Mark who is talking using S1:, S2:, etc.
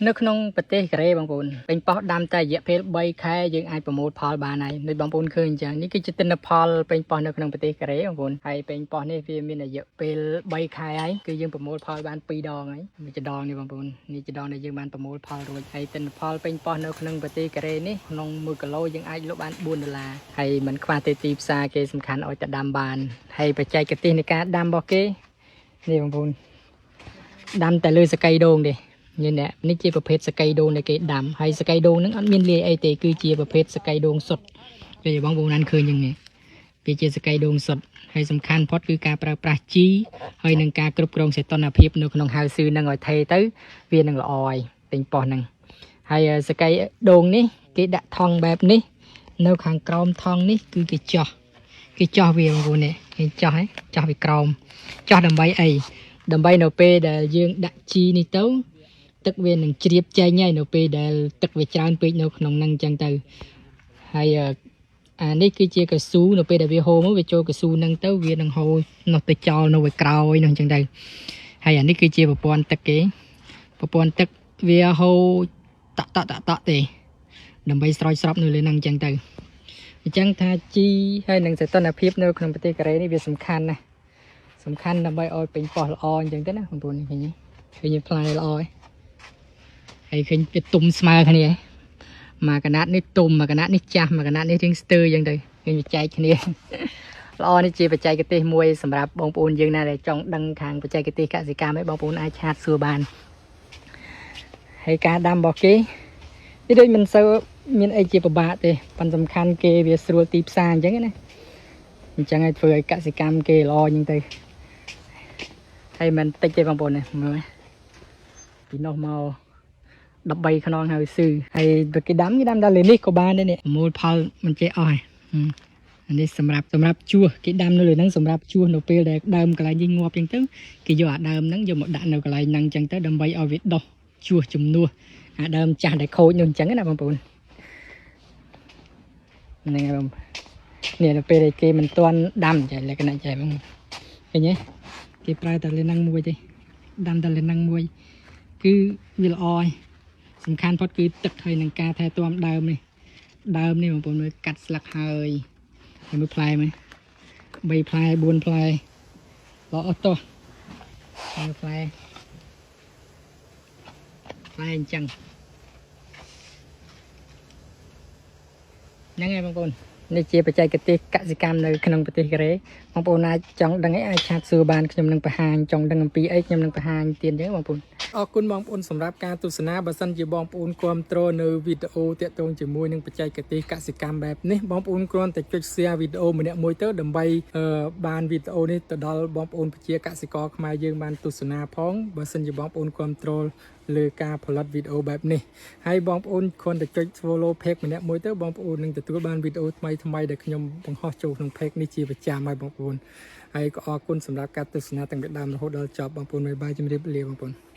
S1: នៅក្នុងប្រទេសកូរ៉េបងប្អូនប៉េងប៉ោះដាំតែរយៈពេល3ខែយើងអាចប្រមូលផលបានហើយដូចបងប្អូនឃើញអញ្ចឹងនេះគឺជាទិន្នផលប៉េងប៉ោះនៅក្នុងប្រទេសកូរ៉េបងប្អូនហើយប៉េងប៉ោះនេះវាមានរយៈពេល3ខែហើយគឺយើងប្រមូលផលបាន2ដងហើយនេះជាដងនេះបងប្អូននេះជាដងដែលយើងបានប្រមូលផលរួចហើយទិន្នផលប៉េងប៉ោះនៅក្នុងប្រទេសកូរ៉េនេះក្នុង1គីឡូយើងអាចលក់បាន4ដុល្លារហើយមិនខ្វះទេទីផ្សារគេសំខាន់ឲ្យតែដាំបានហើយបច្ចេកទេសនៃការដាំរបស់គេនេះបងប្អូនដាំតែលើសកីដូងទេ នេះអ្នកនេះជាប្រភេទសកីដូងដែលគេដាំហើយសកីដូងហ្នឹងអត់មានលាយអីទេគឺជាប្រភេទសកីដូងសុទ្ធគេបងប្អូនបានឃើញយ៉ាងនេះវាជាសកីដូងសុទ្ធហើយសំខាន់ផុតគឺការប្រើប្រាស់ជីហើយនឹងការគ្រប់គ្រងសីតុណ្ហភាពនៅក្នុងហាវស៊ឺហ្នឹងឲ្យថេទៅវានឹងល្អហើយពេញប៉ោះហ្នឹងហើយសកីដូងនេះគេដាក់ថង់បែបនេះនៅខាងក្រោមថង់នេះគឺគេចោះគេចោះវាបងប្អូននេះគេចោះហ៎ចោះវាក្រោមចោះដើម្បីអីដើម្បីនៅពេលដែលយើងដាក់ជីនេះទៅ ទឹកវានឹងជ្រាបចេញហើយនៅពេលដែលទឹកវាច្រើនពេកនៅក្នុងហ្នឹងអញ្ចឹងទៅហើយអឺអានេះគឺជាកស៊ូនៅពេលដែលវាហូរមកវាចូលកស៊ូហ្នឹងទៅវានឹងហូរនោះទៅចោលនៅឯក្រោយនោះអញ្ចឹងទៅហើយអានេះគឺជាប្រព័ន្ធទឹកគេប្រព័ន្ធទឹកវាហូរតក់តក់តក់តក់ទេដើម្បីស្រោចស្រពនៅលើហ្នឹងអញ្ចឹងទៅអញ្ចឹងថាជីហើយនឹងសីតុណ្ហភាពនៅក្នុងប្រទេសកូរ៉េនេះវាសំខាន់ណាស់សំខាន់ដើម្បីឲ្យពេញប៉ោះល្អអញ្ចឹងទៅណាបងប្អូនឃើញទេឃើញផ្លែល្អឯង ហើយឃើញវាទុំស្មើគ្នាមកកណាត់នេះទុំមកកណាត់នេះចាស់មកកណាត់នេះរៀងស្ទើអញ្ចឹងទៅឃើញវាចែកគ្នាល្អនេះជាបច្ចេកទេសមួយសម្រាប់បងប្អូនយើងណាដែលចង់ដឹងខាងបច្ចេកទេសកសិកម្មឯងបងប្អូនអាចឆាតសួរបានហើយការដាំរបស់គេនេះដូចមិនសូវមានអីជាពិបាកទេប៉ុន្តែសំខាន់គេវាស្រួលទីផ្សារអញ្ចឹងណាអញ្ចឹងឲ្យធ្វើឲ្យកសិកម្មគេល្អអញ្ចឹងទៅហើយមិនតិចទេបងប្អូនណាមើលពីនោះមក 13ខ្នងហើយស៊ឺហើយបើគេដាំគេដាំដល់លើនេះក៏បានដែរនេះប្រមូលផលមិនចេះអស់ហើយអានេះសម្រាប់សម្រាប់ជួសគេដាំនៅលើហ្នឹងសម្រាប់ជួសនៅពេលដែលដើមកន្លែងនេះងាប់អញ្ចឹងទៅគេយកអាដើមហ្នឹងយកមកដាក់នៅកន្លែងហ្នឹងអញ្ចឹងទៅដើម្បីឲ្យវាដុះជួសជំនួសអាដើមចាស់ដែលខូចនោះអញ្ចឹងណាបងប្អូនហ្នឹងហើយបងនេះនៅពេលដែលគេមិនទាន់ដាំចាលក្ខណៈចាបងឃើញទេគេប្រើតែលើហ្នឹងមួយទេដាំតែលើហ្នឹងមួយគឺវាល្អហើយ សំខាន់ផុតគឺទឹកហើយនឹងការថែទាំដើមនេះដើមនេះបងប្អូនមើលកាត់ស្លឹកហើយហើយមើលផ្លែមើល3ផ្លែ4ផ្លែល្អអត់តោះមើលផ្លែផ្លែអញ្ចឹងហ្នឹងហើយបងប្អូននេះជាបច្ចេកទេសកសិកម្មនៅក្នុងប្រទេសកូរ៉េបងប្អូនអាចចង់ដឹងអីអាចឆាតសួរបានខ្ញុំនឹងបង្ហាញចង់ដឹងអំពីអីខ្ញុំនឹងបង្ហាញទៀតអញ្ចឹងបងប្អូន
S2: អរគុណបងប្អូនសម្រាប់ការទស្សនាបើសិនជាបងប្អូនគាំទ្រនៅវីដេអូតាក់ទងជាមួយនឹងបច្ចេកទេសកសិកម្មបែបនេះបងប្អូនគ្រាន់តែចុច share វីដេអូម្នាក់មួយទៅដើម្បីអឺបានវីដេអូនេះទៅដល់បងប្អូនប្រជាកសិករខ្មែរយើងបានទស្សនាផងបើសិនជាបងប្អូនគាំទ្រលើការផលិតវីដេអូបែបនេះហើយបងប្អូនគ្រាន់តែចុច follow page ម្នាក់មួយទៅបងប្អូននឹងទទួលបានវីដេអូថ្មីៗដែលខ្ញុំបង្ហោះចូលក្នុង page នេះជាប្រចាំហើយបងប្អូនហើយក៏អរគុណសម្រាប់ការទស្សនាតាំងពីដើមរហូតដល់ចប់បងប្អូនបាយបាយជម្រាបលាបងប្អូន។